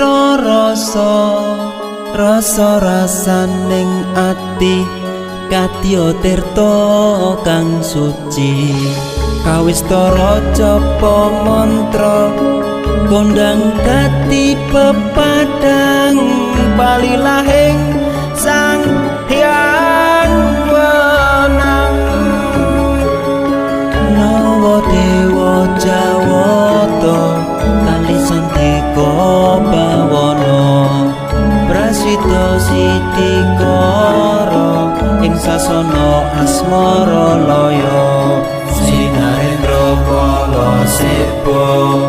Tirta rasa rasa rasaning ati kadya tirta kang suci kawistara japa mantra kondang dadi pepadang palilahing Sang Hyang Wenang. Nawa Dewa Jawata kali sandika bawana prasita sitikara ing sasana asmara laya. Sinarendra kala seba.